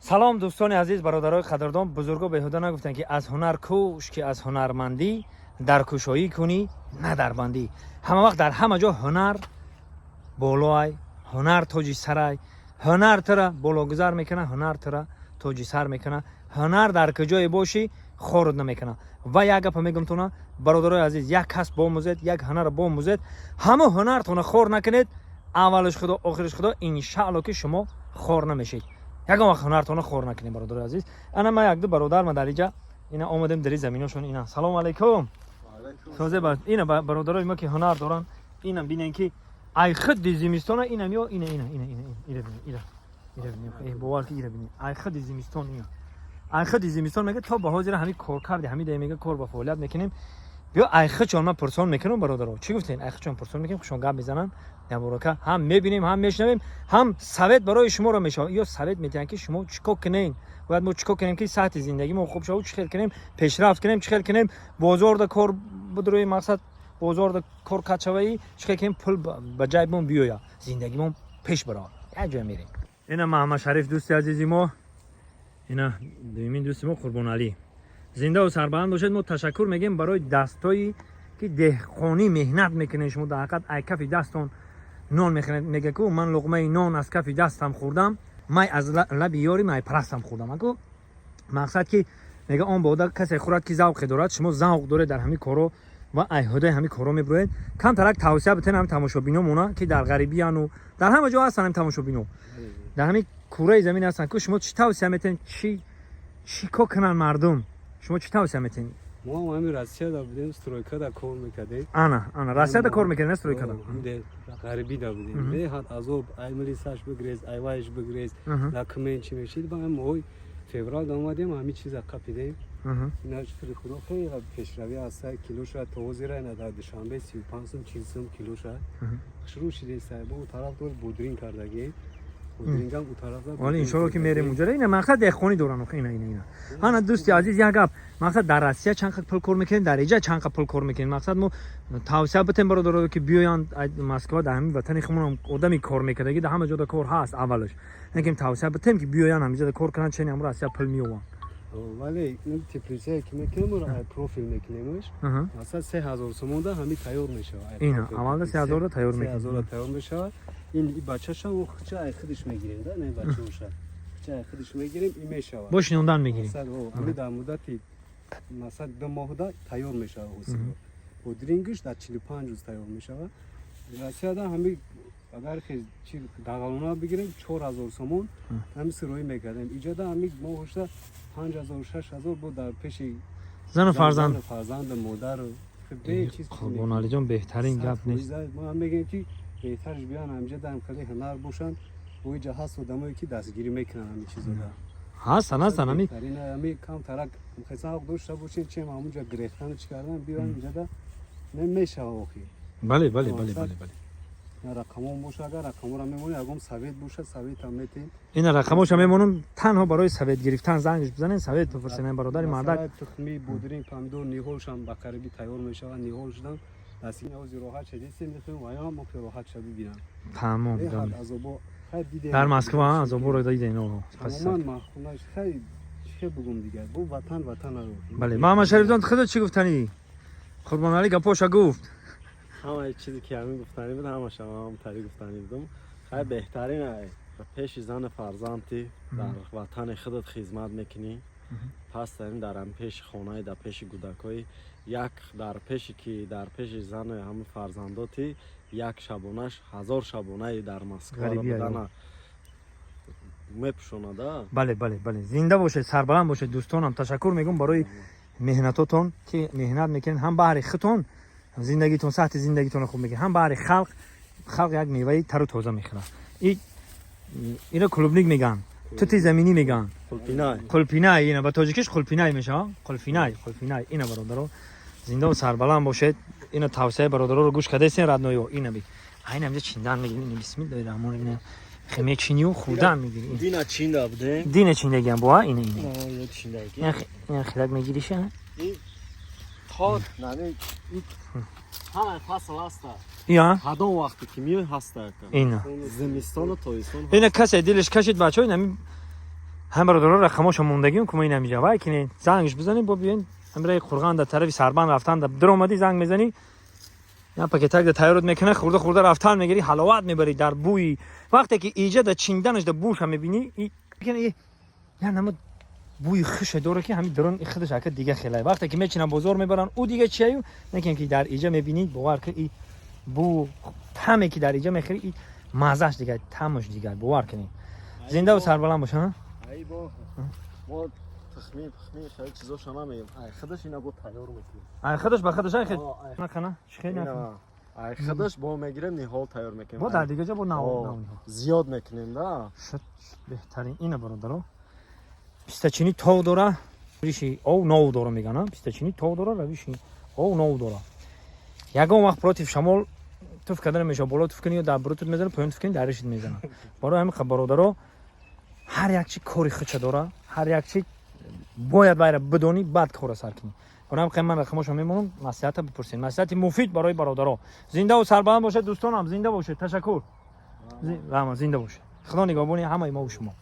Салом, дӯстони азиз, бародарои қадрдон. Бузурго беҳуда нагуфтанд, ки аз ҳунар кӯш, ки аз ҳунармандӣ дар кушоӣ кунӣ, на дар бандӣ. Ҳама вақт, дар ҳама ҷо ҳунар болоай, ҳунар тоҷи сарай, ҳунар тура бологузар мекуна, ҳунар тура тоҷи сар мекуна. Ҳунар дар куҷое бошӣ, хорут намекуна. Ва як гапа мегум туна, бародарои азиз: як касб бомӯзед, як ҳунарро бомӯзед, ҳамо ҳунартона хор накунед. Аввалиш Худо, охириш Худо, иншаалло, ки шумо хор намешед. Ягон вақт ҳунартона хор накунед, бародарои азиз. Ана ма якду бародар ма дар иҷа ина омадем, дари заминошон. Ина, салому алайкум. Созе ба ина бародарои мо, ки ҳунар доранд. Ина бинен, ки ай худди зимистона ина миё, ина, ина, ина, ина, ира бинен, ира, ира бинен. Бовар ки ира бинен, ай худди зимистон, ина ай худди зимистон мега то ба ҳозира ҳами кор карди, ҳами да мега кор ба фаъолият мекунем. Биё, ай худчон ман пурсон мекунам. Бародаро, чӣ гуфтен? Ай худчон пурсон мекунем, хушон гап мезананд. Наборака ҳам мебинем, ҳам мешнавем, ҳам совет барои шуморо мешавад. Ё совет метиҳанд, ки шумо чӣ кор кунен, бояд мо чӣ кор кунем, ки сатҳи зиндагимо хуб шавад, чӣ хел кунем, пешрафт кунем, чӣ хел кунем, бозорда кор бидрои, мақсад бозорда кор кат шаваи, чӣ хел кунем, пул ба ҷайбмон биёяд, зиндагимон пеш баравад. Як ҷоя мерем. Ина Маҳаммадшариф, дӯсти азизи мо, ина дуюмин дӯсти мо Қурбоналӣ. Зиндаву сарбаланд бошед. Мо ташаккур мегӯем барои дастҳое, ки деҳқонӣ меҳнат мекунед. Шумо дар ҳақиқат ай кафи дастон нон мехӯред. Мега ку: «Ман луқмаи нон аз кафи дастам хӯрдам, май аз лаби ёри майпарастам хӯрдам». Аку мақсад, ки мега он бода касе хӯрад, ки завқе дорад. Шумо завқ доред дар ҳамин коро ва айҳудаи ҳамин коро мебироед. Камтарак тавсия битен ҳамин тамошобиномона, ки дар ғарибияну дар ҳама ҷо ҳастан, ҳамин тамошобино дар ҳамин кураи замин ҳастанд ку. Шумо чӣ тавсия метен, чӣ кор кунанд мардум? Шумо чӣ тавсия метен? Мо ҳам ҳамин Россияда будем, стройкада кор мекардем. Ана, ана, Россияда кор мекардем, на стройкада? Ғарибида будем, беҳад азоб. Ай милисаш бигрез, ай вайш бигрез, документ чӣ мешид. Ба моҳои феврал омадем, ҳамин чиза қапидем. Ина, шукри Худо, хеле пешравӣ ҳаста. Килоша то ҳозира ина дар Душанбе 35 сум, 40 сум килоша. Хушрӯ шидеста. Бо у тараф дор бодринг кардагӣ, бодрингам у тараф. Вале иншоалло, ки мерем унҷара. Ина мақсад деҳқонӣ доран. Ина, ина, ина, ана, дӯсти азиз, як гап: мақсад, дар Россия чанд қад пул кор мекунем, дар иҷа чанд қад пул кор мекунем? Мақсад, мо тавсия битем бародаро, ки биёянд Москва, дар ҳамин ватани худмон одами кор мекардагӣ, дар ҳама ҷода кор ҳаст. Аввалаш лекин тавсия битем, ки биёянд, ҳамиҷода кор кунанд, чени ҳамро Россия пул меёванд. Вале теплицае ки мекунем, ай профил мекунемш, масалан, 3000 сомонда ҳами тайёр мешавад. Ина аввалда 3000-да тайёр мекунем, 3000-да тайёр мешавад. Ин бачаша хча ай худиш мегирем да, не, бачаоша хча ай худиш мегирем, и мешавад. Бо шинондан мегирем. Ҳами дар муддати, масалан, 2 моҳда тайёр мешавад ҳосил. Бодрингиш дар 45 рӯз тайёр мешавад. Россияда ҳами агар чи дағалона бигирем, 4000 сомон ҳами сироӣ мекардем. Иҷода ҳами моҳошта 5000, 6000 бо дар пеши зану фарзанд. Фарзанду модару. Қурбоналиҷон, беҳтарин гап нест. Мо ҳам мегӯем, ки беҳтарш биён ҳамҷа, дар хеле ҳунар бошанд. Бо иҷа ҳаст одамое, ки дастгирӣ мекунанд ҳамин чизода. Ҳастан, ҳастан ҳами. Ҳами камтарак хесавқ дошта бошем, чем ҳамунҷа гирехтану чӣ кардан, биён инҷада, мешава охир. Бале, бале, бале, бале, бале. Рақамон боша, агар рақаморо мемонем, ягон совет боша, советам метем. Ина рақамоша мемонам, танҳо барои совет гирифтан зангш бизанен, совет бипурсен, бародари мардак. Тухми бодринг, помидор, ниҳолшам ба қарибӣ тайёр мешавад. Ниҳол шудам, дастгини ҳози роҳат шадистем, мехоҳем ваям мо роҳат ша бибинам. Тамом. Азобо Дидем дар Москва азоборо дидем. Тамоман маъқулаш. Хай, чӣ бигум дигар, бо ватан ватан. Бале, Маҳаммадшарифҷон, худо чӣ гуфтанӣ? Қурбоналӣ гапоша гуфт. Ҳамаи чизе, ки ҳамин гуфтанӣ буд, ҳамаша ҳам тари гуфтанӣ будум. Хай, беҳтарин ай пеши зану фарзанди дар ватани худат хизмат мекунӣ. Пас дар дар ҳам пеши хонаи, дар пеши кӯдакҳои як, дар пеши ки дар пеши зану ҳами фарзандоти, як шабонаш ҳазор шабонаи дар Москва будана мепӯшонада. Бале, зинда бошед, сарбаланд бошед, дӯстонам. Ташаккур мегӯм барои меҳнатотон, ки меҳнат мекунед, ҳам баҳри худтон зиндагитон, сатҳи зиндагитонро хуб мекунед, ҳам баҳри халқ. Халқ як меваи тару тоза мехӯрад. Ино клубника мегӯянд, тути заминӣ мегӯянд. Қулпинай. Қулпинай, ина ба тоҷикиш қулпинай мешава, қулфинай, қулфинай. Ина, бародаро, зиндаву сарбаланд бошед. Ина тавсияи бародароро гӯш кардесен, родной ё. Ина би, айна ҳамҷа чиндан мегирӣ. Ина, бисмиллоҳи раҳмони, ина мечинию хӯрдан мегирӣ. Дина чинда будем. Дина чиндагиам боа, ина, ина. Чиндаги. Ина хилак мегириша. То нами ҳамаи фасл ҳаста. Ия. Ҳадон вақте ки миёй, ҳаста. Ина. Зимистону тобистон. Ина, касе дилиш кашид, бачаҳо, ина. Ҳам бародаро, рақамошо мондагим кума, ин ҳамиҷа вай кинен, зангш бизанед, бо биёен. Ҳамираи Қурған дар тарафи Сарбанд рафтан да даромадӣ, занг мезанӣ, я пакетак да тайёрот мекунад, хурда хурда рафтан мегирӣ, ҳаловат мебарӣ дар бӯи. Вақте ки иҷа да чинданаш да бӯша мебинӣ, я намуд бӯи хуше дора, ки ҳамин дарун худаш ака дига хелай. Вақте ки мечинан, бозор мебаранд, ӯ дига чияю некем, ки дар иҷа мебинӣ, бовар ки и бӯ таме, ки дар иҷа мехӯрӣ, и маззаш дигар, тамаш дигар, бовар кунед. Зиндаву сарбаланд боша. Ай, бо мо тухми пухми хеле чизоша намегем, ай худаш ина бо тайёр мекунем. Ай худаш ба худаш ай хед. О, ай. Накана чӣ хел накана? Ина, ай худаш бо мегирем, ниҳол тайёр мекунем. Бо дар дига ҷо бо нав. О, нав ниҳол. Зиёд мекунем да. Шуд, беҳтарин. Ина, бародаро, пистачини тов дора, равиши ов нов дора меган. Пистачини тов дора, равиши ов нов дора. Ягон вақт против шамол туф карда намешава. Боло туф кунӣ, ё дар бурутут мезана, поён туф кунӣ, дар ришит мезана. Барои ҳамин, бародаро, ҳар як чи кори худша дора, ҳар як чи бояд вайра бидонӣ, баъд кора сар кунӣ. Барои ҳамин ман рақамошо мемонам, маслиҳата бипурсед, маслиҳати муфид барои бародаро. Зиндаву сарбаланд бошед, дӯстонам, зинда бошед. Ташаккур. Раҳмат, зинда бошед. Худо нигаҳбони ҳамаи мову шумо.